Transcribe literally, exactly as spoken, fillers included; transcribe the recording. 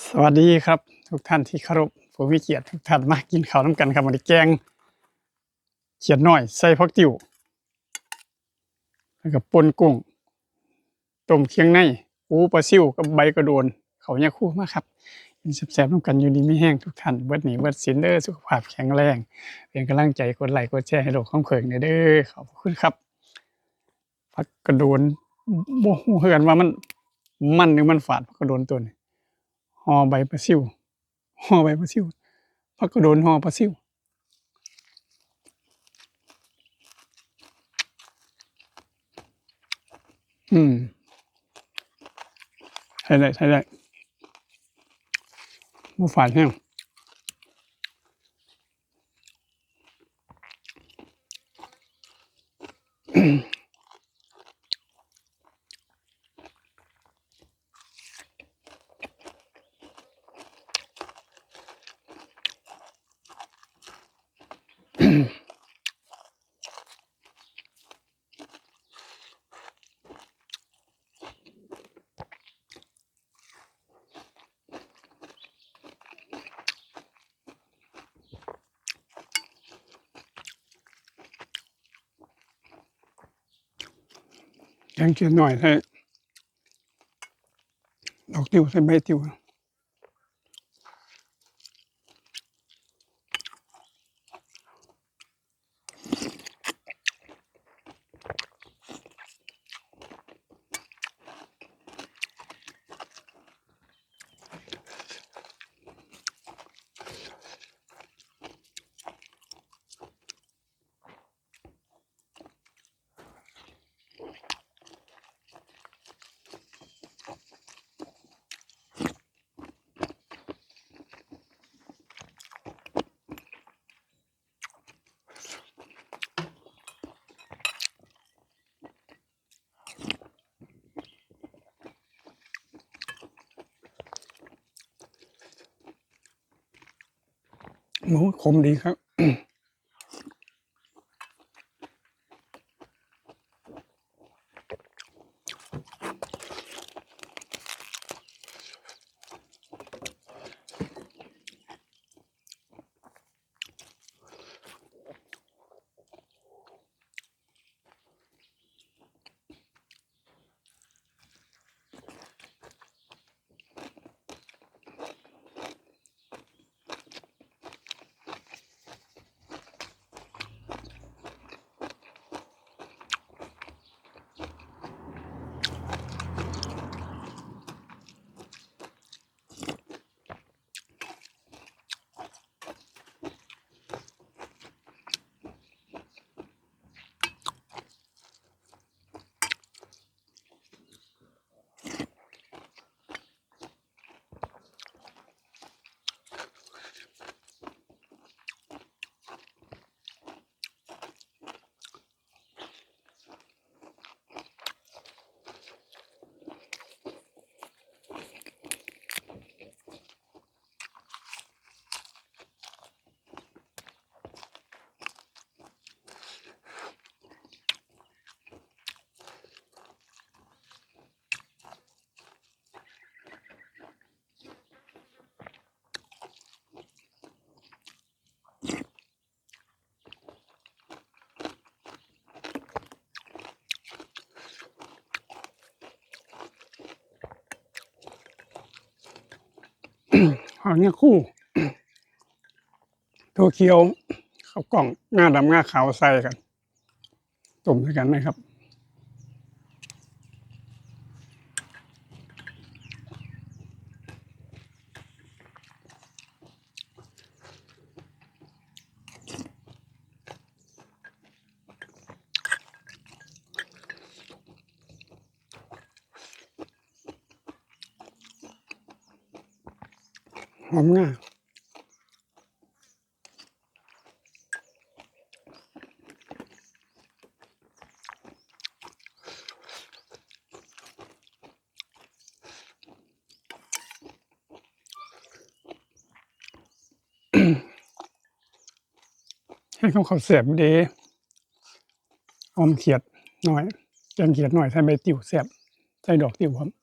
สวัสดีครับ ทุกท่านที่เคารพ ผู้มีเกียรติทุกท่าน มากินข้าวนำกันครับ มื้อนี้แกงเขียดน้อยใส่ผักติ้ว แล้วก็ป่นกุ้ง ต้มเครื่องใน ปูปลาซิวกับใบกระโดน ข้าวยาคู มาครับ กินแซ่บๆนำกัน อยู่ดีมีแฮงทุกท่าน เบิดหนี้เบิดสินเด้อ สุขภาพแข็งแรง เป็นกำลังใจ กดไลค์กดแชร์ให้โลกของเพิ่งแหน่เด้อ ขอบพระคุณครับ ผักกระโดน บ่ฮู้คือกันว่ามันมันหรือมันฝาด ผักกระโดนตัวนี้ ห่อใบปลาซิว ห่อใบปลาซิว ผักกระโดนห่อปลาซิว อืม ใช้ได้ ใช้ได้ บ่ฝาดแฮง แกงเขียดน้อยใส่ดอกติ้ว ใส่ใบติ้ว หมูขมดีครับ หางเนี่ยคู่ ถั่วเขียว ข้าวกล้อง งาดำ งาขาวใส่กัน ต้มด้วยกันนะครับ หอมงา ให้เขา เขาแซ่บดี ออมเขียดน้อย แกงเขียดน้อย ใส่ใบติ้วแซ่บ ใส่ดอกติ้วครับ